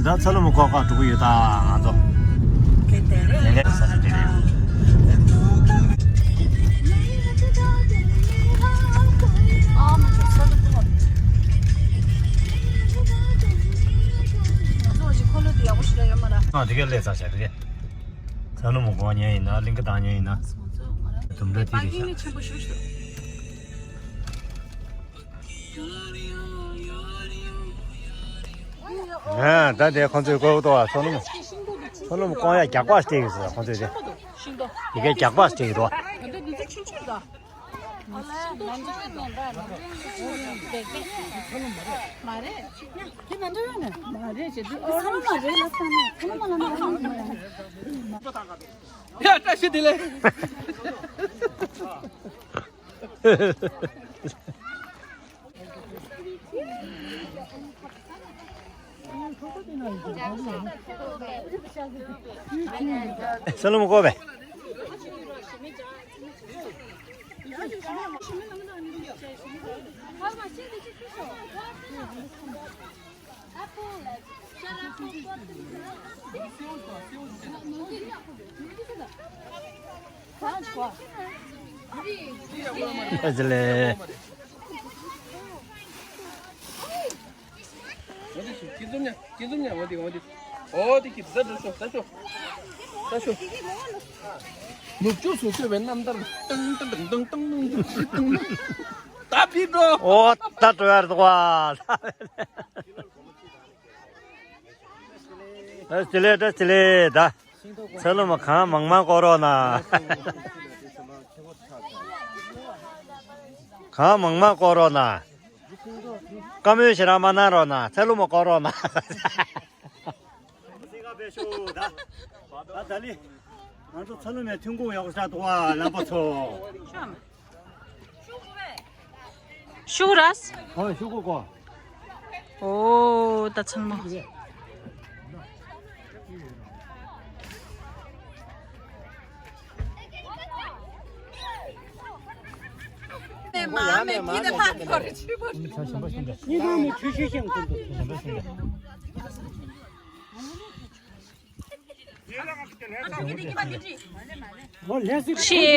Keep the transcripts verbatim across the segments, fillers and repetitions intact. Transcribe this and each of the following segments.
ད་ཚ་ལུ་མ་ཁོག་ཁ་འགྲོ་གི་ཡོད་ད་ང་ཚོ། དེ་ནས་ས་ཆ་དེ་རེད། ཨ་དེ་ག་ལས་ས་ཆ་རེད། ཚ་ལུ་མ་ཁོག་ཉལ་ཡིན་ན་གླིང་ག་བཏང་ཉལ་ཡིན་ན། དུམ་གྲ་དེ་རེད་ཤག་ཨ་ད་དེ་ཁོང་ཚོས་བཀོད་འདུག་བ། ཚ་ལུ་མ། ཚ་ལུ་མ་བཀོག་ཡ་རྒྱག་པ་སྤྲད་ཡོད་ཟེར། ཁོང་ཚོས་དེ། དེ་གའི་རྒྱག་པ་སྤྲད་ཡོད་དོ། ཡ་བཀྲ་ཤིས་བདེ་ལེགས། ཚ་ལུ་མ་བཀོག་པས། ཨ་ཙི་ལེ། འོ་དེ་ཤུ། ཁྱི་འཛོམས་ཉ། ཁྱི་འཛོམས་ཉ། འོ་དེ་འོ་དེ། འོ་དེ་ཁྱི་ཟ་འགྲོ་ཤོག་ཟ་ཤོག་ཟ་ཤོག་ནུབ་ཕྱོགས་སུ་བསྐྱོད་པའི་རྣམ་ཐར། ཏང་ཏང་ཏང་ཏང་ཏང་ཏང་ཏང་། ད་ཕི་འགྲོ། འོ་ད་འགྲོ་ཡར་འདུག་བ། ཨ་ཙི་ལེ། ཨ་ཙི་ལེ་ད། ཚ་ལུ་མ་གང་མང་མང་བཀོག་རོགས་གནང་། གང་མང་མང་བཀོག་རོགས་གནང་། བཀའ་མོལ་ཞེ་དྲག་མ་གནང་རོགས་གནང་། ཚ་ལུ་མ་བཀོག་རོགས་གནང་། སེ་ག་པེ་ཤོ་ད། ད་ད་ལི། ང་ཚོ་ཚ་ལུ་མའི་ཐོན་ཁུངས་ཡག་པོ་ཞིག་འདུག་བ་རྣམ་པ་ཚོ། ཤུ་ར། ཧོ་ཤུ་གུ་གོ། ཨོ་ད་ཚང་མ། མ་མེད་ཀྱི་དེ་ཕ་ཐོར་ཆུ་བོ། ཉི་མ་མི་ཆུ་ཤུ་ཤང་ཀུན་ཏུ། Cheers.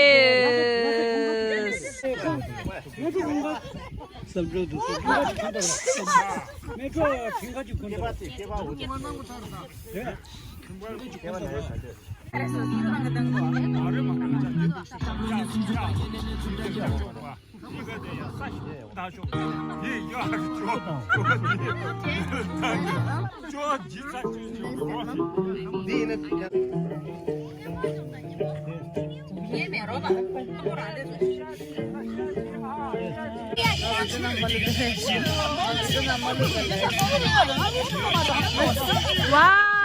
Wow.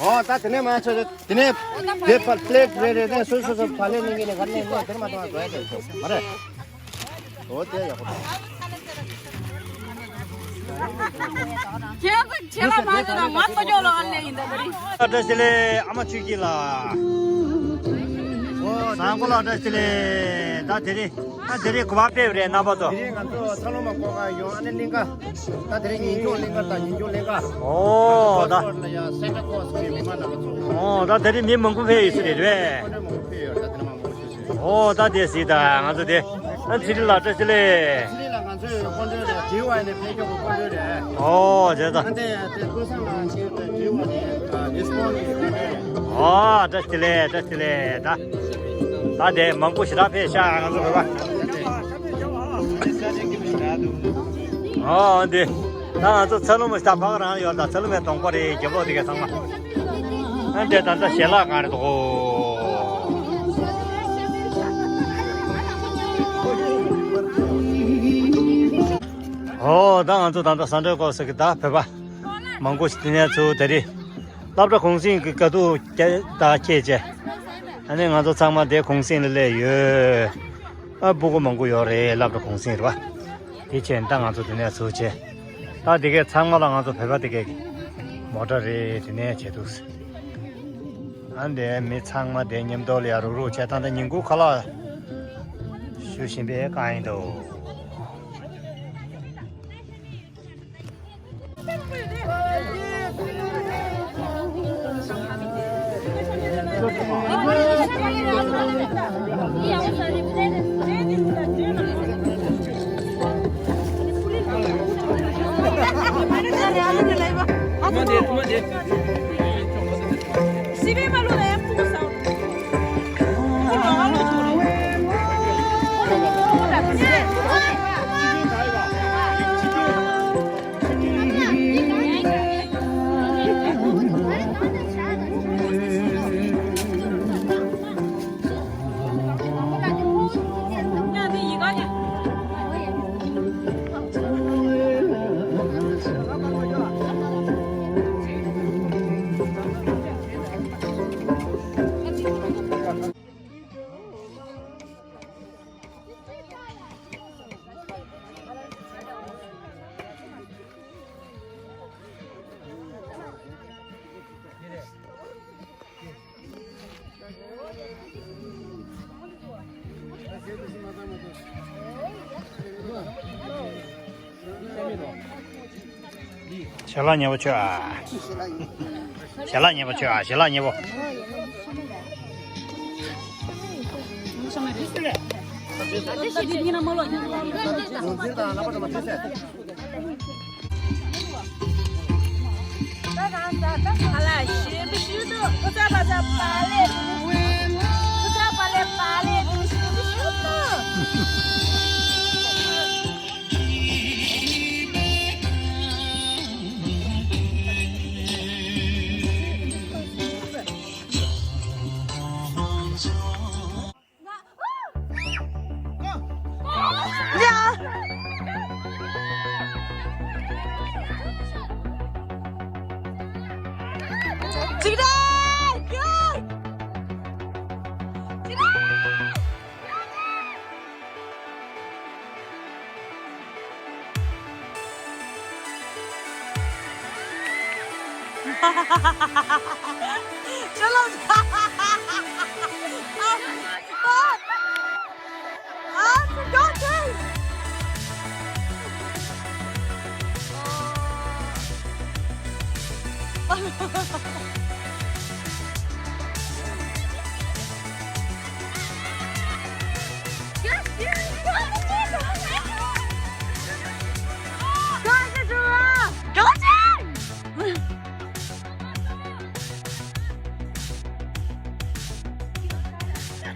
ཨོ་ད་དེ་ནས་མ་ཆོད། དེ་ནས་དེ་པ་པླེ་ཊི་རེ་རེ་ནས་སོ་སོ་སོ་བ་ལས་ནི་ངས་ནས་ག་ནས་ནས་དེར་མ་གཏོང་བ་དགོས་ཡ་དེ་མ་རེད། འོ་དེ་ཡག་པོ་འདུག་ཁྱེད་ཚོ་ཁྱེད་ལ་མ་ཟེར་ན་ང་ཚོ་ཅོག་ལ་ཨ་ལེ་ཡིན་ད་དེ་རིང་། བཀྲ་ཤིས་བདེ་ལེགས་ཨ་མ་ཆོས་སྐྱིད་ལགས། བཟང་པོ་ལགས་བཀྲ་ཤིས་བདེ་ལེགས། ད་དེ་རིང་ཨ་དེ་རིང་གོ་བ་ཕེབས་རེད་རྣམ་པ་ཚོ། དེ་རིང་ང་ཚོ་ཚ་ལུ་མ་ཀོ་ཁ་ཡོང་ཨ་ནི་གླིང་ག་ད་དེ་རིང་ཉིན་ཆུང་གླིང་ག་དང་ཉིན་ཆུང་གླིང་ག་ཨོ་ད། ཨོ་ད་དེ་རིང་མི་མང་པོ་ཕེབས་ཡོད་ས་རེད་རེད། ཨོ་ད་དེ་སྲིད་ད་ང་ཚོ་དེ། ཨ་ཚེ་རིང་ལགས་བཀྲ་ཤིས་བདེ་ལེགས། ཚེ་རིང་ལགས་ང་ཚོའི་སྐུ་མགྲོན་རེད། དྲི་བ་ནི་ཕེབས་སྐྱོར་གྱི་སྐུ་མགྲོན་རེད། ཨོ་བྱས་ཙང་། ཨ་འདི་དེ་ཀུན་བཟང་ལགས་ཀྱི་དྲི་བ་ནི་ཨ་ལིས་པོན་གྱི་སྐུ་མགྲོན་རེད། ཨོ་བཀྲ་ཤིས་བདེ་ལེགས་བཀྲ་ཤིས་བདེ་ལེགས། ད་ད་དེ་མང་པོ་ཞེ་དྲག་ཕེབས་ཤག་ང་ཚོ་བོད་པ། ཨོ་འདི། ད་ང་ཚོ་ཚ་ལུ་མ་ཞིག་ད་ཕག་རང་ཡོད་ད། ཚ་ལུ་མའི་གདོང་པ་རེད། རྒྱབ་ལོགས་དེ་ག་ཚང་མ། ཨ་འདྲས་ད་ལྟ་ཞལ་ལག་གང་རེད་དོ། ཨོ་ད་ང་ཚོ་ད་ལྟ་ས་འབྲས་ཀོ་ས་གི་ད་བོད་པ་མང་པོ་ཞིག་དེ་ནས་ཚུར་དེ་རིང་སློབ་གྲྭ་གུང་སེང་གི་དཀའ་སྡུག་ད་ཁྱེད་ཅེ། ཨ་ནི་ང་ཚོ་ཚང་མ་དེ་གུང་སེང་ལ་སླེབས་ཡོད། ཨ་སྤུ་གུ་མང་པོ་ཡོད་རེད། སློབ་གྲྭ་གུང་སེང་རེད་པ། དེ་བྱས་ད་ང་ཚོ་དེ་ནས་ཚུར་བྱས། ད་དེ་གས་ཚང་མ་ལ་ང་ཚོ་བོད་པ་དེ་གས་མོ་ཊ་རེད་དེ་ནས་བྱས་འདུག་ཨ་འདས་མི་ཚང་མ་དེ་མཉམ་དུ་ལ་ཡ་རུག་རུག་བྱས་ད་ད་ཉིན་གུང་ཁ་ལག་ཞུ་བཞིན་པའི་སྒང་ཡིན་འདུག་ཞལ་ལག་ཉེ་པོ་མཆོད་ཨ། ཞལ་ལག་ཉེ་པོ་མཆོད་ཨ། ཞལ་ལག་ཉེ་པོ།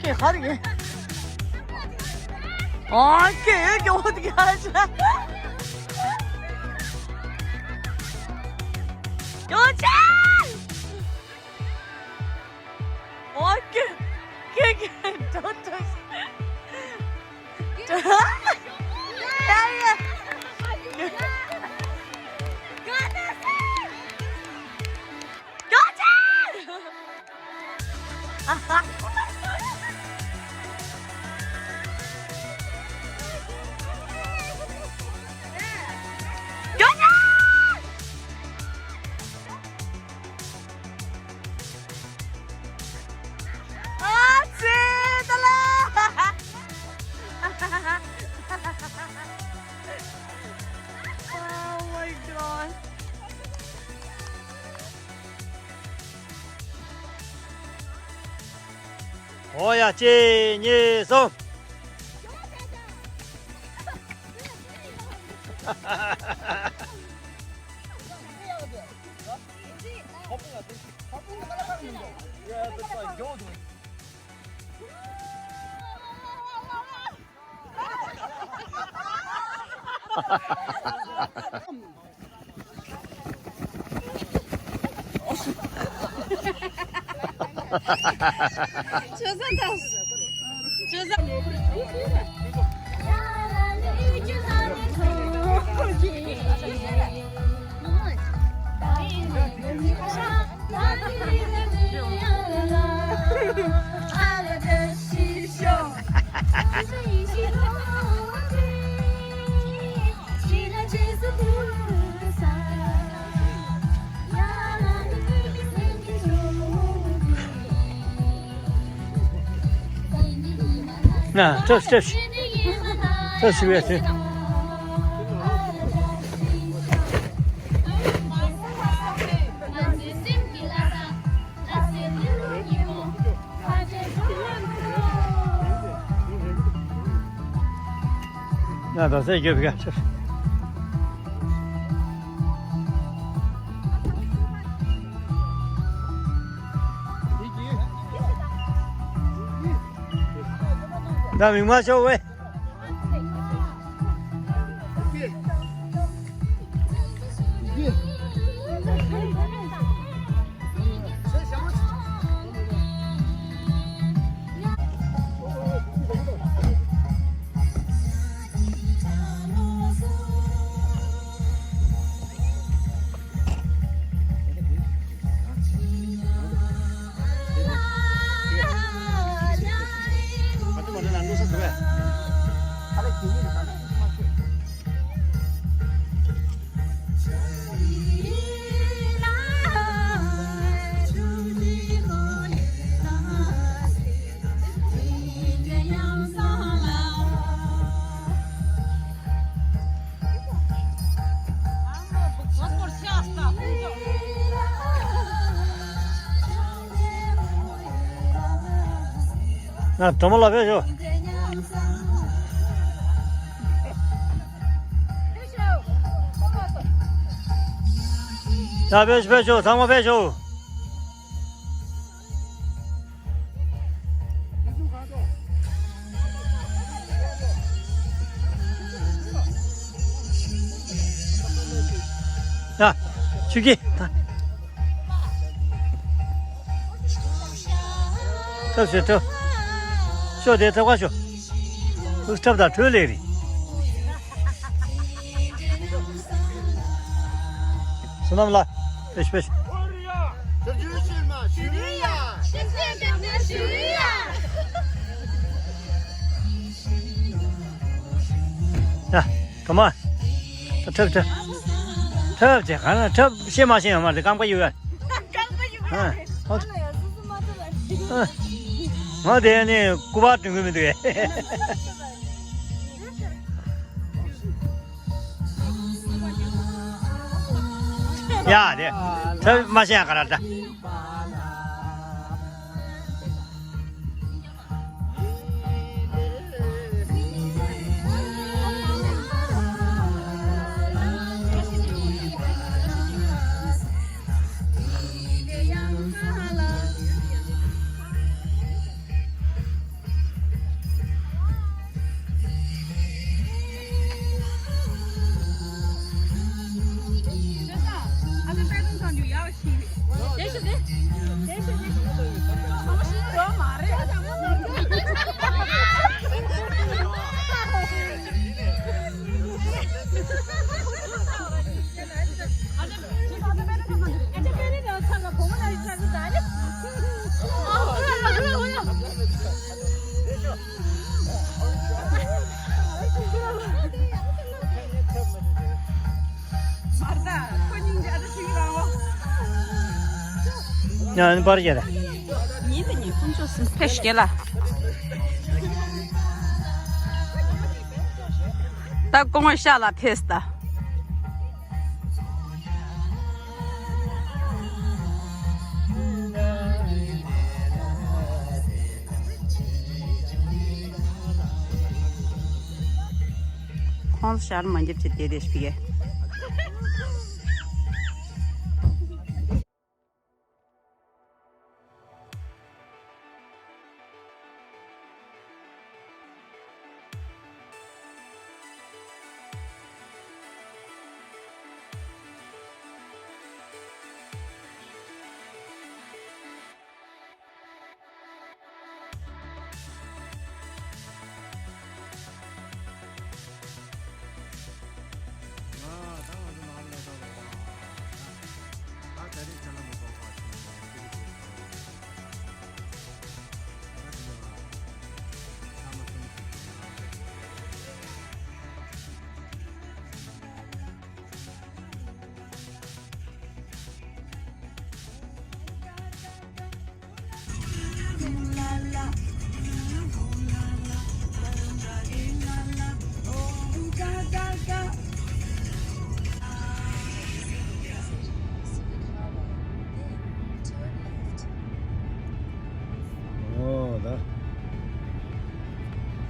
ཁྱེད་ཧ་རེ། ཨ་ཁྱེད་ཡོད་ཀྱི་འོ་དེ་ག་ཞིག་ཡོད་ཅེ། ཨ་ཁྱེད་ཁྱེད་ཁྱེད་འགྲོ་འགྲོ་ཞིག Oh my god. ཨོ་ཡ། གཅིག་གཉིས་གསུམ། ན་ཁྲབ་ཁྲབ་ཁྲབ་ཞིག་བས་ཏེ། ན་ད་ཟས་རྒྱོབ་ག་ཁྲབ། ད་མིག་མ་ཤོར་བས། ང་དོ་མོ་ལ་ཕེབས་ཤོག་ཡ་ཕེབས་ཤོག་ཕེབས་ཤོག་ཚང་མ་ཕེབས་ཤོག་ཡ། ཆུ་སྐྱེས། ཐབས་ཤོག་ཐབས། ཤོག་དེ་ཐབས་ཁ་ཤོག་ཐབས་དང་འཕྲོད་ལས་རེད། བསོད་ནམས་ལགས། ཕེབས་ཕེབས། ཡ། དོ་མ། ཁྲབ་ཁྲབ། ཁྲབ་ཅེ་ག་ན་ཁྲབ་ཤེས་མ་ཤེས་ཡོད་མ་རེད། རྐང་པ་གཡུག་ཡ། རྐང་པ་གཡུག་ཡ། ང་དེ་ནི་སྐུ་པར་སྟོན་གི་མི་འདུག་ཡ། ཡ་དེ། ཁྲབ་མ་ཤེས་ཡ་ག་ར་ད། ཡང་པར་རྒྱལ། ཉིན་དེ་ཉིན་ཁོང་ཚོ་སུམ་ཕེ་ཞེ་ལ། ད་ཀོང་ཤ་ལ་ཕེ་སྟ། ཁོང་ཤར་མ་འཇིབ་ཅིག་དེ་དེ་ཞིག་གེ།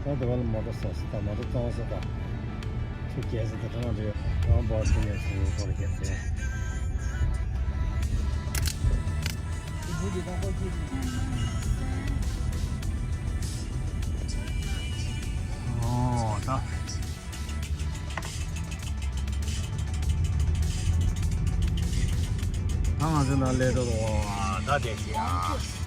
ད་དེ་བ་ལ་མོ་ཊ་སོགས་སུ་དང་མོ་ཊ་གཙང་སོགས་དང་ཆུ་རྒྱས་སུ་དང་གྲང་རེད། གྲང་འབར་ཆུ་ནས་ཆུ་སྐོར་རྒྱབ་སྟེ། ཨོ་ད། ད་ང་ཚོ་ནང་སླེབས་འགྲོ་ད་བསྡད་ཤག